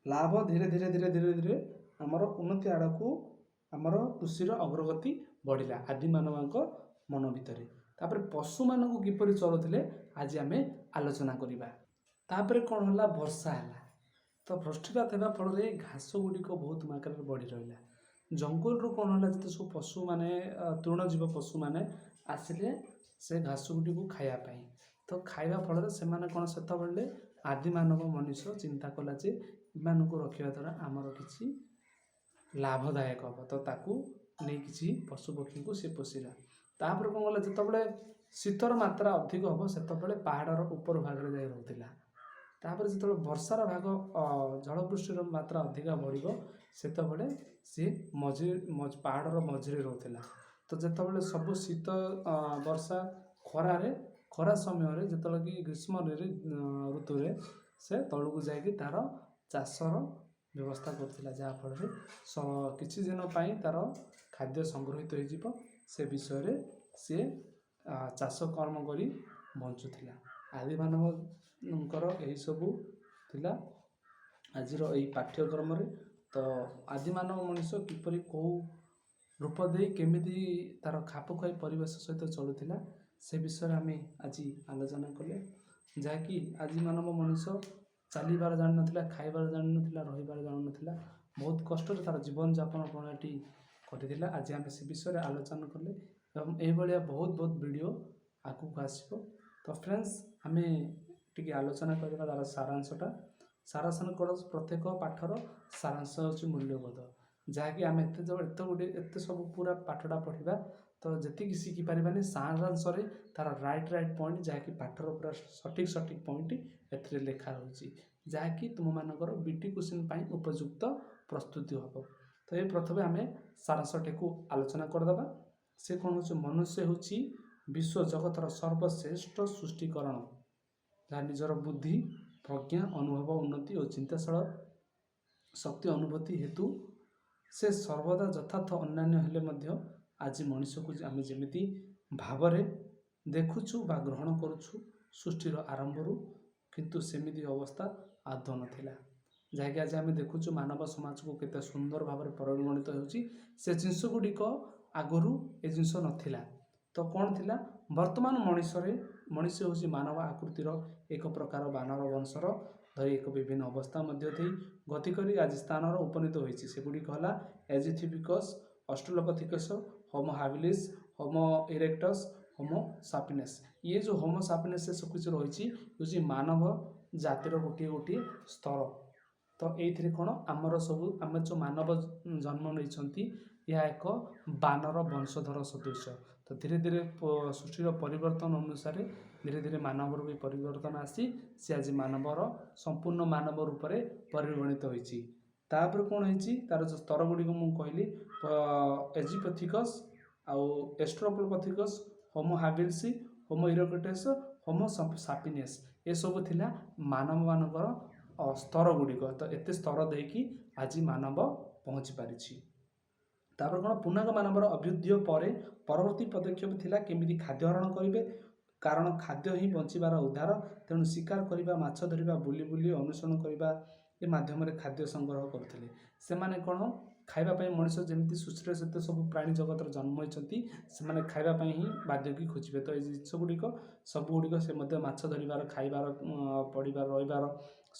ଲାଭ ଧୀରେ ଧୀରେ ଧୀରେ ଧୀରେ ଧୀରେ ଆମର ଉନ୍ନତି ଆଡ଼କୁ ଆମର କୃଷିର ଅଗ୍ରଗତି ବଢ଼ିଲା ଆଦିମାନବଙ୍କ ମନ ଭିତରେ। ତାପରେ ପଶୁମାନଙ୍କୁ କିପରି ଚରୁଥିଲେ, ଆଜି ଆମେ ଆଲୋଚନା କରିବା। ତାପରେ କ'ଣ ହେଲା? ବର୍ଷା ହେଲା। ତ ବୃଷ୍ଟିପାତ ହେବା ଫଳରେ ଘାସ ଗୁଡ଼ିକ ବହୁତ ମାତ୍ରାରେ ବଢ଼ି ରହିଲା। ଜଙ୍ଗଲରୁ କ'ଣ ହେଲା? ଯେତେ ସବୁ ପଶୁମାନେ, ତୃଣଜୀବ ପଶୁମାନେ ଆସିଲେ ସେ ଘାସ ଗୁଡ଼ିକୁ ଖାଇବା ପାଇଁ। ତ ଖାଇବା ଫଳରେ ସେମାନେ କ'ଣ, ସେତେବେଳେ ଆଦିମାନବ ମନୁଷ୍ୟ ଚିନ୍ତା କଲା ଯେ ଏମାନଙ୍କୁ ରଖିବା ଦ୍ୱାରା ଆମର କିଛି ଲାଭଦାୟକ ହେବ। ତ ତାକୁ ନେଇ କିଛି ପଶୁପକ୍ଷୀଙ୍କୁ ସେ ପୋଷିଲା। ତାପରେ କ'ଣ କଲା? ଯେତେବେଳେ ଶୀତର ମାତ୍ରା ଅଧିକ ହେବ, ସେତେବେଳେ ପାହାଡ଼ର ଉପର ଭାଗରେ ଯାଇ ରହୁଥିଲା। ତାପରେ ଯେତେବେଳେ ବର୍ଷାର ଭାଗ, ଜଳବୃଷ୍ଟିର ମାତ୍ରା ଅଧିକା ବଢ଼ିବ, ସେତେବେଳେ ସିଏ ମଝି ପାହାଡ଼ର ମଝିରେ ରହୁଥିଲା। ତ ଯେତେବେଳେ ସବୁ ଶୀତ, ବର୍ଷା, ଖରାରେ, ଖରା ସମୟରେ, ଯେତେବେଳେ କି ଗ୍ରୀଷ୍ମ ଋତୁରେ ସେ ତଳକୁ ଯାଇକି ତାର ଚାଷର ବ୍ୟବସ୍ଥା କରୁଥିଲା, ଯାହାଫଳରେ କିଛି ଦିନ ପାଇଁ ତାର ଖାଦ୍ୟ ସଂଗୃହୀତ ହେଇଯିବ, ସେ ବିଷୟରେ ସିଏ ଚାଷ କର୍ମ କରି ବଞ୍ଚୁଥିଲା। ଆଦିମାନବଙ୍କର ଏହିସବୁ ଥିଲା ଆଜିର ଏଇ ପାଠ୍ୟକ୍ରମରେ। ତ ଆଦିମାନବ ମଣିଷ କିପରି କେଉଁ ରୂପ ଦେଇ କେମିତି ତା'ର ଖାପ ଖୁଆଇ ପରିବେଶ ସହିତ ଚଳୁଥିଲା, ସେ ବିଷୟରେ ଆମେ ଆଜି ଆଲୋଚନା କଲେ। ଯାହାକି ଆଜି ମାନବ ମଣିଷ ଚାଲିବାର ଜାଣିନଥିଲା, ଖାଇବାର ଜାଣିନଥିଲା, ରହିବାର ଜାଣୁନଥିଲା, ବହୁତ କଷ୍ଟରେ ତା'ର ଜୀବନଯାପନ ପ୍ରଣାଳୀଟି କରିଥିଲା। ଆଜି ଆମେ ସେ ବିଷୟରେ ଆଲୋଚନା କଲେ ଏବଂ ଏଇଭଳିଆ ବହୁତ ବହୁତ ଭିଡ଼ିଓ ଆଗକୁ ଆସିବ। ତ ଫ୍ରେଣ୍ଡସ୍, ଆମେ ଟିକେ ଆଲୋଚନା କରିବା ତା'ର ସାରାଂଶଟା। ସାରାଂଶ କ'ଣ? ପ୍ରତ୍ୟେକ ପାଠର ସାରାଂଶ ହେଉଛି ମୂଲ୍ୟବୋଧ, ଯାହାକି ଆମେ ଏତେ ଯେଉଁ ଏତେ ଗୁଡ଼ିଏ ଏତେ ସବୁ ପୁରା ପାଠଟା ପଢ଼ିବା ତ ଯେତିକି ଶିଖିପାରିବାନି, ସାରାଂଶରେ ତା'ର ରାଇଟ୍ ରାଇଟ୍ ପଏଣ୍ଟ, ଯାହାକି ପାଠର ପୁରା ସଠିକ୍ ସଠିକ୍ ପଏଣ୍ଟ ଏଥିରେ ଲେଖା ରହୁଛି, ଯାହାକି ତୁମମାନଙ୍କର ବିଟି କୋଶ୍ଚିନ୍ ପାଇଁ ଉପଯୁକ୍ତ ପ୍ରସ୍ତୁତି ହେବ। ତ ଏ ପ୍ରଥମେ ଆମେ ସାରାଂଶଟିକୁ ଆଲୋଚନା କରିଦେବା। ସେ କ'ଣ ହେଉଛି? ମନୁଷ୍ୟ ହେଉଛି ବିଶ୍ୱ ଜଗତର ସର୍ବଶ୍ରେଷ୍ଠ ସୃଷ୍ଟିକରଣ, ଯାହା ନିଜର ବୁଦ୍ଧି, ପ୍ରଜ୍ଞା, ଅନୁଭବ, ଉନ୍ନତି ଓ ଚିନ୍ତାଶୀଳ ଶକ୍ତି ଅନୁଭୂତି ହେତୁ ସେ ସର୍ବଦା ଯଥାର୍ଥ ଅନ୍ୟାନ୍ୟ ହେଲେ ମଧ୍ୟ ଆଜି ମଣିଷକୁ ଆମେ ଯେମିତି ଭାବରେ ଦେଖୁଛୁ ବା ଗ୍ରହଣ କରୁଛୁ, ସୃଷ୍ଟିର ଆରମ୍ଭରୁ କିନ୍ତୁ ସେମିତି ଅବସ୍ଥା ଆଦୌ ନଥିଲା। ଯାହାକି ଆଜି ଆମେ ଦେଖୁଛୁ ମାନବ ସମାଜକୁ କେତେ ସୁନ୍ଦର ଭାବରେ ପରିଗଣିତ ହେଉଛି, ସେ ଜିନିଷ ଗୁଡ଼ିକ ଆଗରୁ ଏ ଜିନିଷ ନଥିଲା। ତ କ'ଣ ଥିଲା? ବର୍ତ୍ତମାନ ମଣିଷରେ ମଣିଷ ହେଉଛି ମାନବ ଆକୃତିର ଏକ ପ୍ରକାର ବାନର ବଂଶର ଧରି ଏକ ବିଭିନ୍ନ ଅବସ୍ଥା ମଧ୍ୟ ଦେଇ ଗତି କରି ଆଜି ସ୍ଥାନର ଉପନୀତ ହୋଇଛି। ସେଗୁଡ଼ିକ ହେଲା ଏଜିଥିପିକସ୍, ଅଷ୍ଟ୍ରୋଲୋପିଥିକସ୍, ହୋମୋ ହାବିଲିସ୍, ହୋମୋ ଇରେକ୍ଟସ୍, ହୋମୋ ସାପିନେସ୍। ଇଏ ଯେଉଁ ହୋମୋ ସାପିନେସ୍ ସବୁ କିଛି ରହିଛି, ହେଉଛି ମାନବ ଜାତିର ଗୋଟିଏ ଗୋଟିଏ ସ୍ତର। ତ ଏଇଥିରେ କ'ଣ ଆମର ସବୁ ଆମେ ଯେଉଁ ମାନବ ଜନ୍ମ ନେଇଛନ୍ତି, ଏହା ଏକ ବାନର ବଂଶଧର ସଦୃଶ। ତ ଧୀରେ ଧୀରେ ସୃଷ୍ଟିର ପରିବର୍ତ୍ତନ ଅନୁସାରେ ଧୀରେ ଧୀରେ ମାନବର ବି ପରିବର୍ତ୍ତନ ଆସି ସେ ଆଜି ମାନବର ସମ୍ପୂର୍ଣ୍ଣ ମାନବ ରୂପରେ ପରିଗଣିତ ହୋଇଛି। ତାପରେ କ'ଣ ହେଇଛି? ତାର ଯେଉଁ ସ୍ତର ଗୁଡ଼ିକ ମୁଁ କହିଲି, ଏଜିପଥିକସ୍ ଆଉ ଏଷ୍ଟ୍ରୋପଥିକସ୍, ହୋମୋ ହାବିଲିସ୍, ହୋମୋ ଇରେକ୍ଟସ୍, ହୋମୋ ସାପିନେସ୍, ଏସବୁ ଥିଲା ମାନବମାନଙ୍କର ସ୍ତର ଗୁଡ଼ିକ। ତ ଏତେ ସ୍ତର ଦେଇକି ଆଜି ମାନବ ପହଞ୍ଚି ପାରିଛି। ତାପରେ କ'ଣ? ପୂର୍ଣ୍ଣାଙ୍ଗ ମାନବର ଅଭ୍ୟୁଦୟ ପରେ ପରବର୍ତ୍ତୀ ପଦକ୍ଷେପ ଥିଲା କେମିତି ଖାଦ୍ୟ ଆହରଣ କରିବେ, କାରଣ ଖାଦ୍ୟ ହିଁ ବଞ୍ଚିବାର ଉଦ୍ଧାର। ତେଣୁ ଶିକାର କରିବା, ମାଛ ଧରିବା, ବୁଲି ବୁଲି ଅନ୍ୱେଷଣ କରିବା ଏ ମାଧ୍ୟମରେ ଖାଦ୍ୟ ସଂଗ୍ରହ କରୁଥିଲେ। ସେମାନେ କ'ଣ ଖାଇବା ପାଇଁ ମଣିଷ ଯେମିତି ସୃଷ୍ଟିରେ ସେତେ ସବୁ ପ୍ରାଣୀ ଜଗତରେ ଜନ୍ମ ହୋଇଛନ୍ତି, ସେମାନେ ଖାଇବା ପାଇଁ ହିଁ ବାଧ୍ୟକି ଖୋଜିବେ। ତ ଏଇ ଜିନିଷ ଗୁଡ଼ିକ ସବୁ ଗୁଡ଼ିକ ସେ ମଧ୍ୟ ମାଛ ଧରିବାର, ଖାଇବାର, ପଡ଼ିବାର, ରହିବାର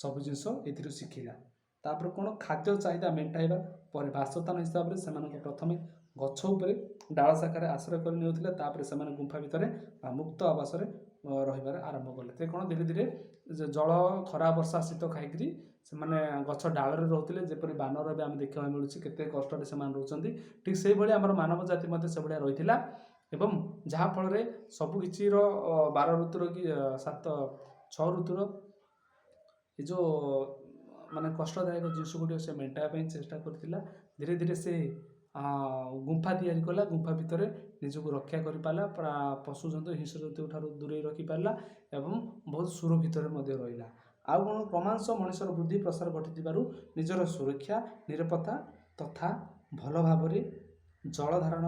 ସବୁ ଜିନିଷ ଏଥିରୁ ଶିଖିଲା। ତାପରେ କ'ଣ? ଖାଦ୍ୟ ଚାହିଦା ମେଣ୍ଟାଇବା ପରେ ବାସସ୍ଥାନ ହିସାବରେ ସେମାନଙ୍କ ପ୍ରଥମେ ଗଛ ଉପରେ ଡାଳ ଶାଖାରେ ଆଶ୍ରୟ କରି ନେଉଥିଲେ। ତାପରେ ସେମାନେ ଗୁମ୍ଫା ଭିତରେ ବା ମୁକ୍ତ ଆବାସରେ ରହିବାର ଆରମ୍ଭ କଲେ। ସେ କ'ଣ ଧୀରେ ଧୀରେ ଜଳ, ଖରା, ବର୍ଷା, ଶୀତ ଖାଇକିରି ସେମାନେ ଗଛ ଡାଳରେ ରହୁଥିଲେ। ଯେପରି ବାନର ଏବେ ଆମେ ଦେଖିବାକୁ ମିଳୁଛି, କେତେ କଷ୍ଟରେ ସେମାନେ ରହୁଛନ୍ତି, ଠିକ୍ ସେଇଭଳି ଆମର ମାନବ ଜାତି ମଧ୍ୟ ସେଭଳିଆ ରହିଥିଲା। ଏବଂ ଯାହାଫଳରେ ସବୁକିଛିର 12 ଋତୁର କି ସାତ ଛଅ ଋତୁର ଏ ଯେଉଁ ମାନେ କଷ୍ଟଦାୟକ ଜିନିଷ ଗୁଡ଼ିକ ସେ ମେଣ୍ଟାଇବା ପାଇଁ ଚେଷ୍ଟା କରିଥିଲା। ଧୀରେ ଧୀରେ ସେ ଗୁମ୍ଫା ତିଆରି କଲା। ଗୁମ୍ଫା ଭିତରେ ନିଜକୁ ରକ୍ଷା କରିପାରିଲା, ପୁରା ପଶୁ ଜନ୍ତୁ, ହିଂସ୍ର ଜନ୍ତୁ ଠାରୁ ଦୂରେଇ ରଖିପାରିଲା ଏବଂ ବହୁତ ସୁରକ୍ଷିତରେ ମଧ୍ୟ ରହିଲା। ଆଉ କ'ଣ? କ୍ରମାଂଶ ମଣିଷର ବୃଦ୍ଧି ପ୍ରସାର ଘଟିଥିବାରୁ ନିଜର ସୁରକ୍ଷା, ନିରାପତ୍ତା ତଥା ଭଲ ଭାବରେ ଜଳଧାରଣ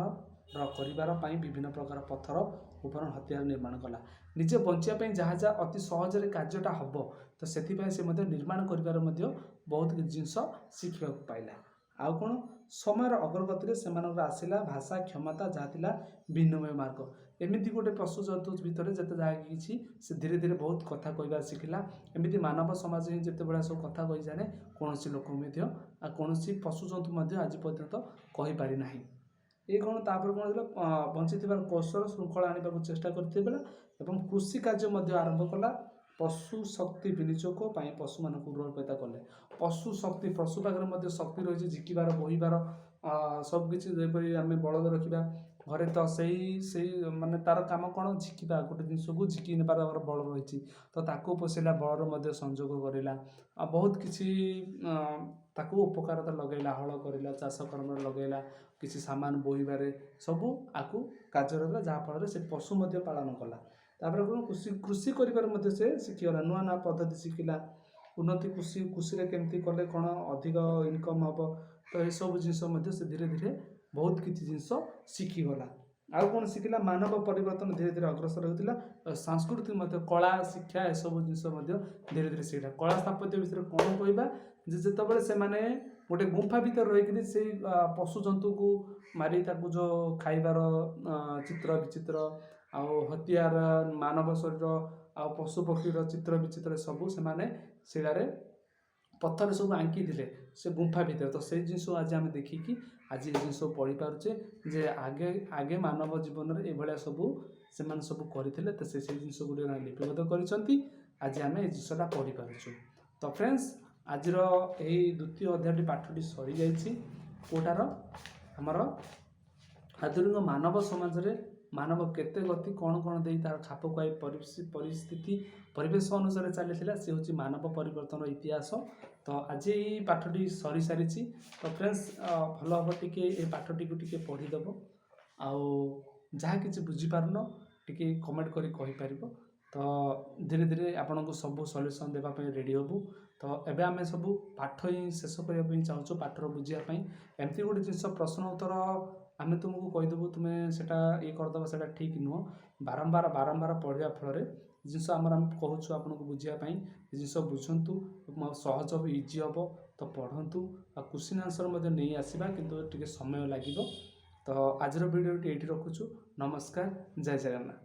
କରିବାର ପାଇଁ ବିଭିନ୍ନ ପ୍ରକାର ପଥର ଉପକରଣ, ହତିଆର ନିର୍ମାଣ କଲା। ନିଜେ ବଞ୍ଚିବା ପାଇଁ ଯାହା ଯାହା ଅତି ସହଜରେ କାର୍ଯ୍ୟଟା ହେବ, ତ ସେଥିପାଇଁ ସେ ମଧ୍ୟ ନିର୍ମାଣ କରିବାର ମଧ୍ୟ ବହୁତ କିଛି ଜିନିଷ ଶିଖିବାକୁ ପାଇଲା। ଆଉ କ'ଣ? ସମୟର ଅଗ୍ରଗତିରେ ସେମାନଙ୍କର ଆସିଲା ଭାଷା କ୍ଷମତା, ଯାହା ଥିଲା ବିନିମୟ ମାର୍ଗ। ଏମିତି ଗୋଟେ ପଶୁ ଜନ୍ତୁ ଭିତରେ ଯେତେ ଯାହା କିଛି ସେ ଧୀରେ ଧୀରେ ବହୁତ କଥା କହିବା ଶିଖିଲା। ଏମିତି ମାନବ ସମାଜ ହିଁ ଯେତେବେଳେ ସବୁ କଥା କହି ଜାଣେ, କୌଣସି ଲୋକ ମଧ୍ୟ ଆଉ କୌଣସି ପଶୁ ଜନ୍ତୁ ମଧ୍ୟ ଆଜି ପର୍ଯ୍ୟନ୍ତ କହିପାରି ନାହିଁ। ଏ କ'ଣ? ତାପରେ କ'ଣ ହେଲା? ବଞ୍ଚିଥିବାର କୌଶଳ ଶୃଙ୍ଖଳା ଆଣିବାକୁ ଚେଷ୍ଟା କରିଥିଲା ଏବଂ କୃଷି କାର୍ଯ୍ୟ ମଧ୍ୟ ଆରମ୍ଭ କଲା। ପଶୁ ଶକ୍ତି ବିନିଯୋଗ ପାଇଁ ପଶୁମାନଙ୍କୁ ଗୃହପାଳିତ କଲେ। ପଶୁ ଶକ୍ତି, ପଶୁ ପାଖରେ ମଧ୍ୟ ଶକ୍ତି ରହିଛି, ଝିକିବାର, ବୋହିବାର ସବୁ କିଛି। ଯେପରି ଆମେ ବଳଦ ରଖିବା ଘରେ, ତ ସେଇ ସେଇ ମାନେ ତାର କାମ କ'ଣ? ଝିକିବା, ଗୋଟେ ଜିନିଷକୁ ଝିକି ନେବାର ତାର ବଳ ରହିଛି। ତ ତାକୁ ପୋଷିଲା, ବଳର ମଧ୍ୟ ସଂଯୋଗ କରିଲା ଆଉ ବହୁତ କିଛି ତାକୁ ଉପକାରତା ଲଗେଇଲା, ହଳ କରିଲା, ଚାଷ କର୍ମରେ ଲଗେଇଲା, କିଛି ସାମାନ ବୋହିବାରେ ସବୁ ଆକୁ କାର୍ଯ୍ୟରେ ହେଲା, ଯାହାଫଳରେ ସେ ପଶୁ ମଧ୍ୟ ପାଳନ କଲା। ତାପରେ କ'ଣ? କୃଷି କୃଷି କରିବାରେ ମଧ୍ୟ ସେ ଶିଖିଗଲା, ନୂଆ ନୂଆ ପଦ୍ଧତି ଶିଖିଲା। ଉନ୍ନତି କୃଷି, କୃଷିରେ କେମିତି କଲେ କ'ଣ ଅଧିକ ଇନକମ୍ ହେବ, ତ ଏସବୁ ଜିନିଷ ମଧ୍ୟ ସେ ଧୀରେ ଧୀରେ ବହୁତ କିଛି ଜିନିଷ ଶିଖିଗଲା। ଆଉ କ'ଣ ଶିଖିଲା? ମାନବ ପରିବର୍ତ୍ତନ ଧୀରେ ଧୀରେ ଅଗ୍ରସର ହେଉଥିଲା। ସାଂସ୍କୃତିକ ମଧ୍ୟ କଳା ଶିକ୍ଷା ଏସବୁ ଜିନିଷ ମଧ୍ୟ ଧୀରେ ଧୀରେ ଶିଖିଲା। କଳା ସ୍ଥାପତ୍ୟ ବିଷୟରେ କ'ଣ କହିବା ଯେ ଯେତେବେଳେ ସେମାନେ ଗୋଟେ ଗୁମ୍ଫା ଭିତରେ ରହିକିରି ସେଇ ପଶୁ ଜନ୍ତୁକୁ ମାରି ତାକୁ ଯେଉଁ ଖାଇବାର ଚିତ୍ର ବିଚିତ୍ର, ଆଉ ହତିଆର, ମାନବ ଶରୀର ଆଉ ପଶୁ ପକ୍ଷୀର ଚିତ୍ର ବିଚିତ୍ର ସବୁ ସେମାନେ ଶିଳାରେ ପଥର ସବୁ ଆଙ୍କିଥିଲେ ସେ ଗୁମ୍ଫା ଭିତରେ। ତ ସେଇ ଜିନିଷ ଆଜି ଆମେ ଦେଖିକି ଆଜି ଏ ଜିନିଷ ପଢ଼ିପାରୁଛେ ଯେ ଆଗେ ଆଗେ ମାନବ ଜୀବନରେ ଏଇଭଳିଆ ସବୁ ସେମାନେ ସବୁ କରିଥିଲେ। ତ ସେ ସେଇ ଜିନିଷ ଗୁଡ଼ିକ ଲିପିବଦ୍ଧ କରିଛନ୍ତି। ଆଜି ଆମେ ଏ ଜିନିଷଟା ପଢ଼ିପାରୁଛୁ। ତ ଫ୍ରେଣ୍ଡସ୍, ଆଜିର ଏହି ଦ୍ୱିତୀୟ ଅଧ୍ୟାୟଟି ପାଠଟି ସରିଯାଇଛି। କେଉଁଟାର? ଆମର ଆଧୁନିକ ମାନବ ସମାଜରେ ମାନବ କେତେ ଗତି କ'ଣ କ'ଣ ଦେଇ ତାର ଖାପ ଖୁଆଇ ପରିସ୍ଥିତି ପରିବେଶ ଅନୁସାରେ ଚାଲିଥିଲା, ସେ ହେଉଛି ମାନବ ପରିବର୍ତ୍ତନର ଇତିହାସ। ତ ଆଜି ଏଇ ପାଠଟି ସରିସାରିଛି। ତ ଫ୍ରେଣ୍ଡସ୍, ଭଲ ହେବ ଟିକେ ଏ ପାଠଟିକୁ ଟିକେ ପଢ଼ିଦେବ ଆଉ ଯାହା କିଛି ବୁଝିପାରୁନ, ଟିକେ କମେଣ୍ଟ କରି କହିପାରିବ। ତ ଧୀରେ ଧୀରେ ଆପଣଙ୍କୁ ସବୁ ସଲ୍ୟୁସନ୍ ଦେବା ପାଇଁ ରେଡ଼ି ହେବୁ। ତ ଏବେ ଆମେ ସବୁ ପାଠ ହିଁ ଶେଷ କରିବା ପାଇଁ ଚାହୁଁଛୁ, ପାଠର ବୁଝିବା ପାଇଁ। ଏମିତି ଗୋଟେ ଜିନିଷ, ପ୍ରଶ୍ନ ଉତ୍ତର ଆମେ ତୁମକୁ କହିଦେବୁ, ତୁମେ ସେଇଟା ଇଏ କରିଦେବ, ସେଇଟା ଠିକ୍ ନୁହଁ। ବାରମ୍ବାର ବାରମ୍ବାର ପଢ଼ିବା ଫଳରେ ଜିନିଷ ଆମର ଆମେ କହୁଛୁ ଆପଣଙ୍କୁ ବୁଝିବା ପାଇଁ, ଏ ଜିନିଷ ବୁଝନ୍ତୁ, ସହଜ ହେବ, ଇଜି ହେବ। ତ ପଢ଼ନ୍ତୁ ଆଉ କୋଶ୍ଚିନ୍ ଆନ୍ସର୍ ମଧ୍ୟ ନେଇ ଆସିବା, କିନ୍ତୁ ଟିକେ ସମୟ ଲାଗିବ। ତ ଆଜିର ଭିଡ଼ିଓଟି ଏଇଠି ରଖୁଛୁ। ନମସ୍କାର, ଜୟ ଜଗନ୍ନାଥ।